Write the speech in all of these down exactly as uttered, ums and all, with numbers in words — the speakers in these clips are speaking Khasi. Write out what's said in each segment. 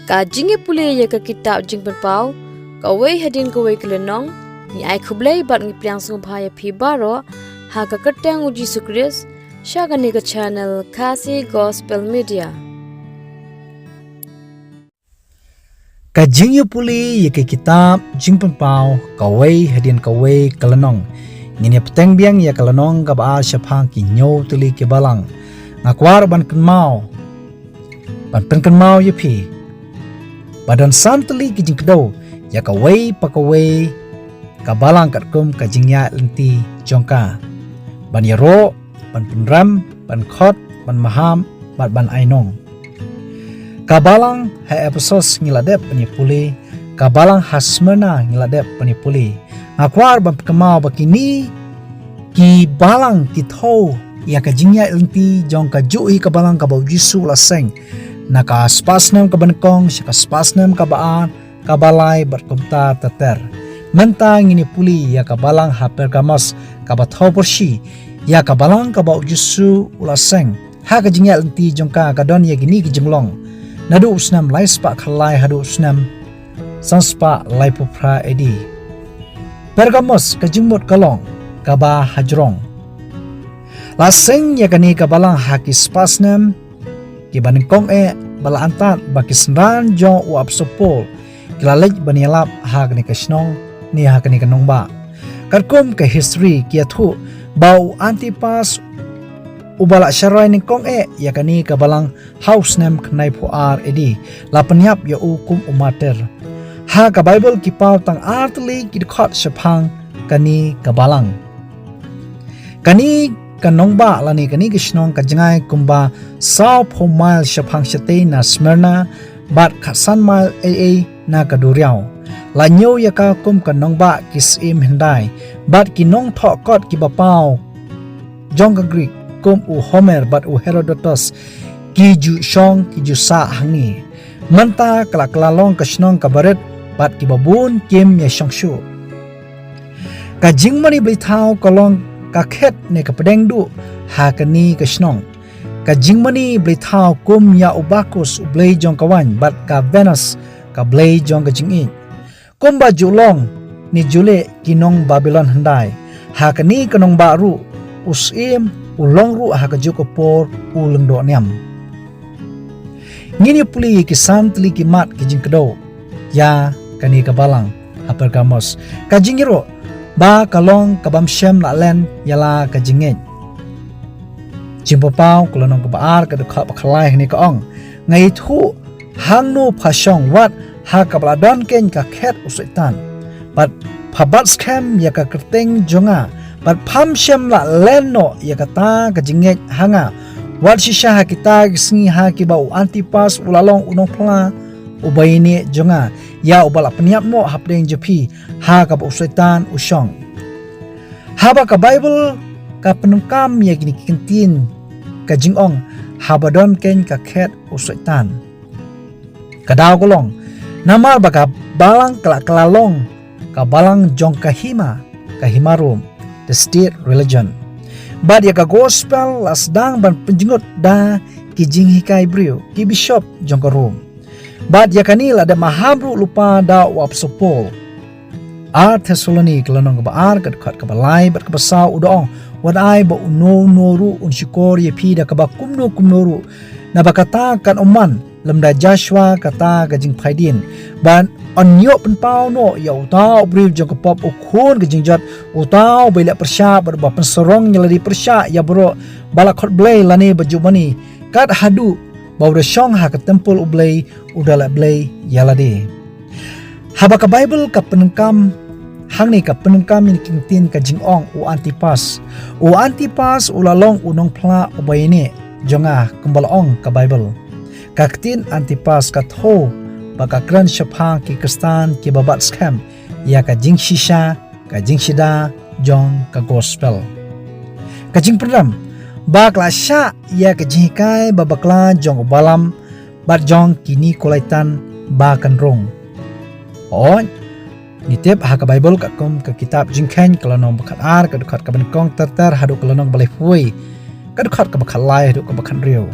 Ka jingïapule ïa ka kitab Jingpynpaw, kawei hadien kawei ka lynnong, ngi ai khublei bad ngi pdiang sngewbha ïa phi baroh, ha ka kyrteng u Jisu Khrist, sha kane ka channel Khasi Gospel Media. Ka jingïapule ïa ka kitab Jingpynpaw, kawei hadien kawei ka lynnong. Ngin ïa bteng biang ïa ka lynnong kaba ar shaphang ki hynñiew tylli ki balang. Nga kwah ban kynmaw, ban pynkynmaw ïa phi ba don san tylli ki jingkdew ïa kawei pa kawei ka balang katkum ka jingïaid lynti jong ka. Ban ïaroh, ban pynrem, ban khot, ban maham, bad ban ainong. Ka balang ha Ephesos ngi la dep ban ïapule, ka balang ha Smyrna ngi la dep ban ïapule. Nga kwah ban pynkynmaw ba kine ki balang ki thew ïa ka jingïaid lynti jong kajuh hi ka balang kaba u Jisu u la seng. Na ka spah snem kaba nyngkong sha ka spah snem kaba ar, kaba lai bad kumta ter ter. Mynta ngin ïapule ïa ka balang ha Pergamos kaba thew pyrshah ïa ka balang kaba u Jisu u la seng. Ha ka jingïaid lynti jong ka ka don ïa kine ki jinglong. Naduh u snem lai spah khatlai haduh u snem san spah laiphew phra A D. Pergamos ka jingmut ka long kaba hajrong. La seng ïa kane ka balang ha ki spah snem kiba nyngkong eh, ba la antad ba ki synran jong u Apostol Paul ki la leit ban ïalap ha kane ka shnong ne ha kane ka nongbah. Katkum ka history ki ïathuh ba u Antipas uba la sharai nyngkong eh ïa kane ka balang ha u snem khyndaiphew ar A D, la pynïap ïa u kum u martyr. Ha ka Baibl ki paw tang ar tylli ki dkhot shaphang kane ka balang. Kane ka nongbah lane kane ka shnong ka jngai kumba sawphew mail shaphang shatei na Smyrna bad khatsan mail ei ei na ka duriaw. La ñiew ïa ka kum ka nongbah ki syiem hyndai bad ki nongthoh kot kiba paw jong ka Greek kum u Homer bad u Herodotus ki ju shong ki ju sah hangne. Mynta ka la kylla long ka shnong kaba rit bad kiba bun kim ïa shong shuh. Ka jingmane blei thaw ka long ka khet ne ka pdeng duh ha kane ka shnong. Ka jingmane blei thaw kum ïa u Bacchus u blei jong ka waiñ bad ka Venus ka blei jong ka jingïeit. Kumba ju long ne ju leh ki nong Babilon hyndai, ha kane ka nongbah ruh u syiem u long ruh ha kajuh ka por u lyngdoh niam. Ngin ïa pule ïa ki san tylli ki mat ki jingkdew ïa kane ka balang ha Pergamos. Ka jingïaroh ba ka long ka bym shym la len ïa la ka jingngeit. Jingpynpaw ka lynnong kaba ar ka dkhot ba khatlai hangne ka ong, nga ithuh hangno pha shong wat ha kaba la don keiñ ka khet u Soitan. Bad pha bat skhem ïa ka kyrteng jong nga bad pham shym la len noh ïa kata ka jingngeit ha nga. Wat shisha ha kita ki sngi ha kiba u Antipas u la long u nongphla u bainie jong nga, ïa uba la pynïap noh hapdeng jong phi ha kaba u Soitan u shong. Haba ka Baibl ka pyndonkam ïa kine ki kyntien ka jingong haba don keiñ ka khet u Soitan. Ka daw ka long namar ba ka balang ka la kylla long ka balang jong ka hima, ka hima Rom, the state religion. Bad ïa ka gospel la sdang ban pynjngut da ki jinghikai briew, ki bishop jong ka Rom. Bad ïa kane la dep maham ruh lypa da u Apostol Paul. Ar Thessaloni ka lynnong kaba ar ka dkhot kaba lai bad kaba saw u da ong, wat ai ba uno uno ruh un shukor ïa phi da kaba kumno kumno ruh. Naba kata kan ym man lymda Joshua kata ka jingphaidien. Bad yn ïoh pynpaw noh ïa uta u briew jong ka pop, u khun ka jingjot, uta uba ïaleh pyrshah bad uba pynsarong ïa lade pyrshah ïa baroh ba la khot Blei lane ba ju mane, kat haduh ba u da shong ha ka templ u Blei u da leh blei ïa lade. Haba ka Baibl ka pyndonkam hangne, ka pyndonkam ïa kine ki kyntien ka jingong u Antipas. U Antipas u la long u nongphla u bainie jong nga kumba la ong ka Baibl. Ka ktien Antipas ka thew ba ka kren shaphang ki Khristan kiba bat skhem ïa ka jingshisha, ka jingshida jong ka gospel. Ka jingpynrem ba ka la shah ïa ka jinghikai ba bakla jong u Balaam bad jong ki Nikolaitan ba kan rung. Hooid, ngi tip ha ka Baibl katkum ka kitab Jingkheiñ ka lynnong ba khatar, ka dkhot kaba nyngkong ter ter haduh ka lynnong ba laiphew wei, ka dkhot kaba khatlai haduh kaba khathynriew.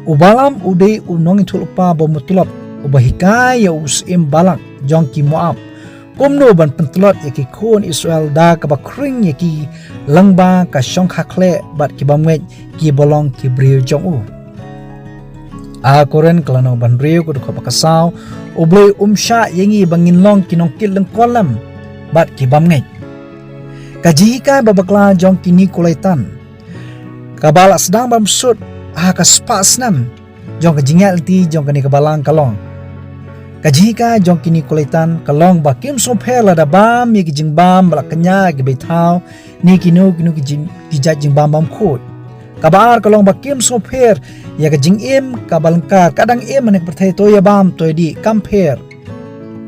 U Balaam u dei u nongïathuhlypa ba mutlop uba hikai ïa u syiem Balak jong ki Moab kumno ban pyntlot ïa ki khun Israel da kaba khring ïa ki lyngba ka shongkha khleh bad ki bymngeit kiba long ki briew jong u. A Korinth ka lynnong ba hynriew ka dkhot ba ka saw, U Blei um shah ïa ngi ba ngin long ki nongkit lyngkor lem bad ki bymngeit. Ka jinghikai ba bakla jong ki Nikolaitan kaba la sdang ban bsut ha ka spah snem jong ka jingïaid lynti jong kane ka balang ka long. Ka jinghikai jong ki Nikolaitan ka long ba kim sngewpher lada bam ïa ki jingbam ba la kñia ha ki baithaw ne kino kino ki jing, ki jait jingbam bymkhuid. Kaba ar ka long ba kim sngewpher ïa ka jingim kaba lyngkar, ka dang im ha kane ka pyrthei, to ïa bam to ïa dih, kam pher.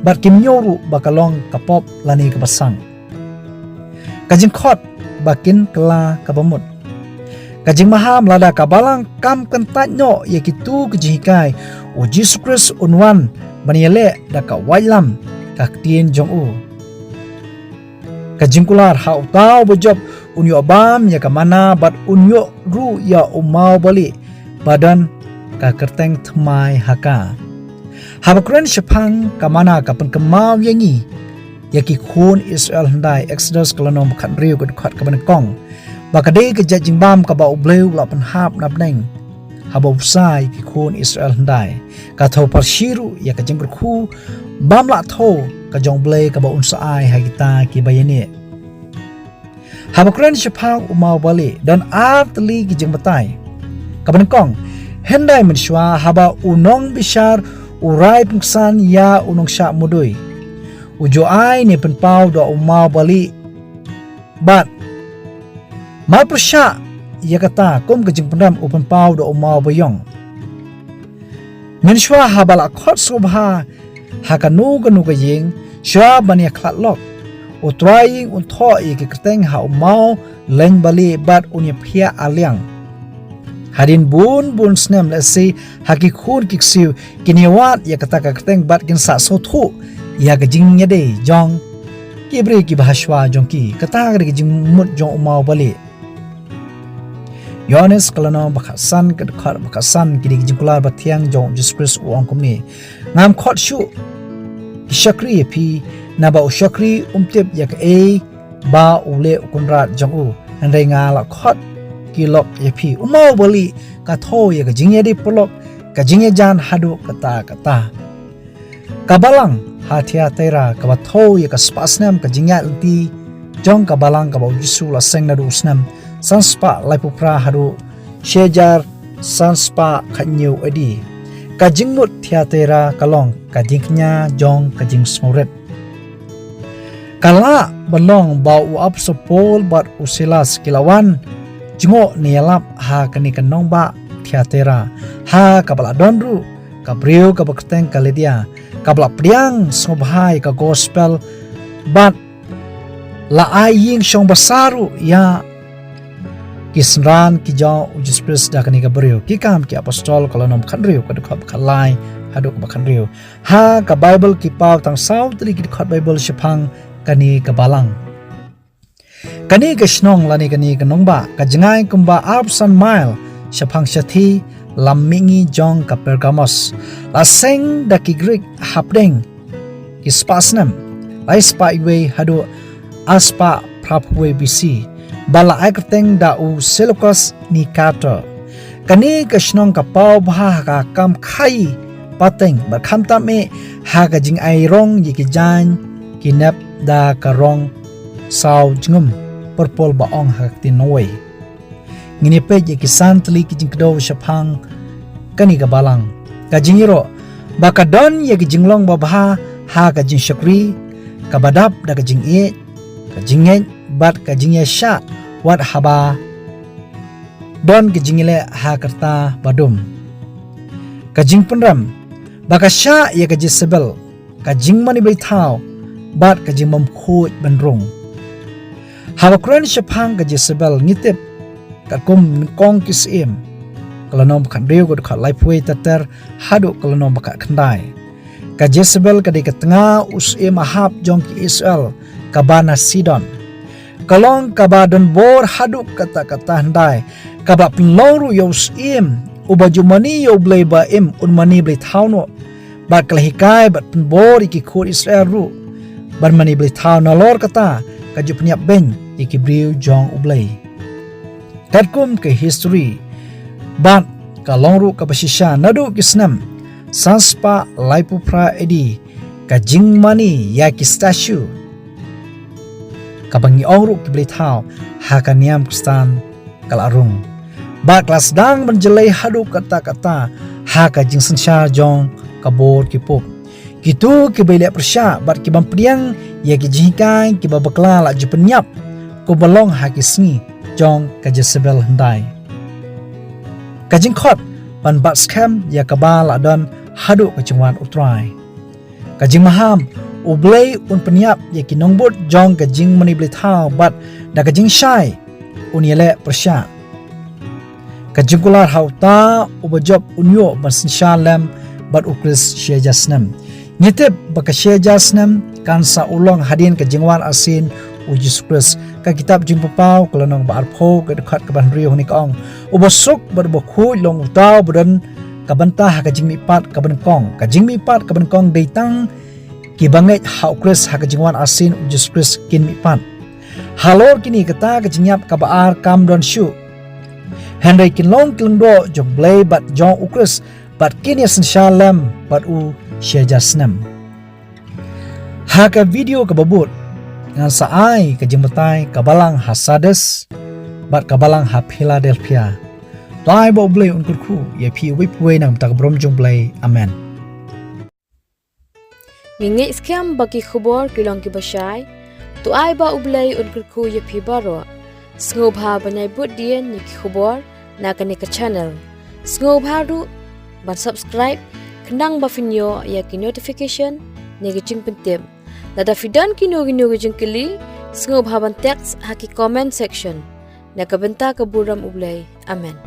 Bad kim ñiew ruh ba ka long ka pop lane ka basang. Ka jingkhot ba kin kylla kaba mut. Ka jingmaham lada ka balang kam kyntait noh ïa kitu ki jinghikai, U Jisu Khrist un wan ban ïaleh da ka waitlam ka ktien jong u. Ka jingkular, ha uta uba jop un ïoh bam ïa ka manna bad un ïoh ruh ïa u maw balieh ba don ka kyrteng thymmai ha ka. Haba kren shaphang ka manna ka pynkynmaw ïa ngi ïa ki khun Israel hyndai, Exodus ka lynnong ba khathynriew ka dkhot kaba nyngkong, ba ka dei ka jait jingbam kaba U Blei u la pynhap na bneng haba u bsa ïa ki khun Israel hyndai. Ka thew pharshi ruh ïa ka jingkyrkhu bym lah thew ka jong U Blei kaba un sa ai ha kita kiba ïaineh. Haba kren shaphang u maw balieh, don ar tylli ki jingbatai. Kaba nyngkong, hyndai mynshuwa haba u nongbishar u rai pynksan ïa u nongshah mudui, u ju ai ne pynpaw da u maw balieh bad mal pyrshah ïa kata kum ka jingpynrem u pynpaw da u maw baïong. Mynshuwa haba la khot sngewbha ha kano kano ka ïing, shuwa ban ïa khlad lok, u trai ïing un thoh ïa ki kyrteng ha u maw leng balieh bad un ïa phiah arliang. Hadien bun bun snem lehse ha ki khun ki ksiew kin ïa wad ïa kata ka kyrteng bad kin sa sngewthuh ïa ka jingïadei jong ki briew kiba ha shuwa jong ki. Kata ka dei ka jingmut jong u maw balieh. Ïoannis ka lynnong ba khatsan ka dkhot ba khatsan, ki dei ki jingkular ba thiang jong U Jisu Khrist, u ong kumne: Ngam khot shuh ki shakri ïa phi, naba u shakri um tip ïa kaei ba u leh u kynrad jong u. Hynrei nga la khot ki lok ïa phi. U maw balieh ka thew ïa ka jingïadei paralok, ka jingïajan haduh katta katta. Ka balang ha Thiatira kaba thew ïa ka spah snem ka jingïaid lynti jong ka balang kaba U Jisu u la seng naduh u snem san spah laiphew phra haduh shi hajar san spah khathynñiew A D. Ka jingmut Thiatira ka long ka jingkñia jong ka jingsngewrit. Ka lah ban long ba u Apostol Paul bad u Silas ki la wan jngoh ne ïalap ha kane ka nongbah Thiatira, ha kaba la don ruh ka briew kaba kyrteng ka Lidia, kaba la pdiang sngewbha ïa ka gospel bad la ai ïing shong basa ruh ïa ki synran ki jong U Jisu Khrist da kane ka briew. Ki Kam ki Apostol ka lynnong ba khathynriew ka dkhot ba khatlai haduh ba khathynriew. Ha ka Baibl ki paw tang saw tylli ki dkhot Baibl shaphang kane ka balang. Kane ka shnong lane kane ka nongbah ka jngai kumba arphew san mail shaphang shathie lam mihngi jong ka Pergamos. La seng da ki Grik hapdeng ki spah snem lai spah wei haduh ar spah phraphew wei B C, ba la ai kyrteng da u Seleucus Nicator. Kane ka shnong ka paw bha ha ka kam khaïi pateng bad khamtam eh ha ka jingai rong ïa ki jaiñ ki nep da ka rong saw jngum purple ba ong ha ka ktien nongwei. Ngin ïa peit ïa ki san tylli ki jingkdew shaphang kane ka balang. Ka jingïaroh ba ka don ïa ka jinglong babha ha ka jingshakri kaba dap da ka jingïeit, ka jingngeit bad ka jingïashah wat haba don ka jingïaleh ha ka rta ba dum. Ka jingpynrem ba ka shah ïa ka Jesebel, ka jingmane blei thaw bad ka jingbymkhuid bynrung. Haba kren shaphang ka Jesebel ngi tip katkum Nyngkong ki Syiem ka lynnong ba khathynriew ka dkhot laiphew wei ter ter haduh ka lynnong ba khatkhyndai. Ka Jesebel ka dei ka tnga u syiem Ahab jong ki Israel kaba na Sidon. Ka long kaba don bor haduh katta katta hyndai, kaba pynlong ruh ïa u syiem uba ju mane ïa U Blei ba im un mane blei thaw noh. Bad ka la hikai bad pynbor ïa ki khun Israel ruh ban mane blei thaw, nalor kata ka ju pynïap beiñ ïa ki briew jong U Blei. Katkum ka history, bad ka long ruh kaba shisha naduh ki snem san spah laiphew phra A D, ka jingmane ïa ki statue kaba ngi ong ruh ki blei thaw ha ka niam Khristan ka la rung. Bad ka la sdang ban jlei haduh katta katta ha ka jingsynshar jong ka bor ki pope. Kito kiba ïaleh pyrshah bad ki bym pdiang ïa ki jinghikai kiba bakla la ju pynïap, kumba long ha ki sngi jong ka Jesebel hyndai. Ka jingkhot ban bat skhem ïa kaba la don haduh ka jingwan U Trai. Ka jingmaham, U Blei un pynïap ïa ki nongbud jong ka jingmane blei thaw bad da ka jingshai un ïaleh pyrshah. Ka jingkular ha uta uba jop un ïoh ban synshar lem bad U Khrist shi hajar snem. Ngi tip ba ka shi hajar snem kan sa u long hadien ka jingwan arsien U Jisu Khrist. Ka kitab Jingpynpaw ka lynnong ba arphew ka dkhot kaba hynriew hangne ka ong: Uba suk bad uba khuid long uta uba don ka bynta ha ka jingmihpat kaba nyngkong. Ka jingmihpat kaba nyngkong dei tang kiba ngeit ha U Khrist ha ka jingwan arsien U Jisu Khrist kin mihpat. Halor kine, kata ka jingïap kaba ar kam don shuh. Hynrei kin long ki lyngdoh jong U Blei bad jong U Khrist, bad kin ïasynshar lem bad u shi hajar snem. Ha ka video kaba bud, ngan sa ai ka jingbatai ka balang ha Sardis bad ka balang ha Philadelphia. To ai ba U Blei un kyrkhu ïa phi uwei pa uwei na ka bynta ka burom jong U Blei. Amen. Ngi ngeit skhem ba ki khubor ki long kiba shai. To ai ba U Blei un kyrkhu ïa phi baroh. Sngewbha ban ïai bud dien ïa ki khubor na kane ka channel. Sngewbha ruh ban subscribe khnang ba phin ïoh ïa ki notification ne ki jingpyntip. Lada phi don kino kino ki jingkylli, sngewbha ban text ha ki comment section. Na ka bynta ka burom U Blei. Amen.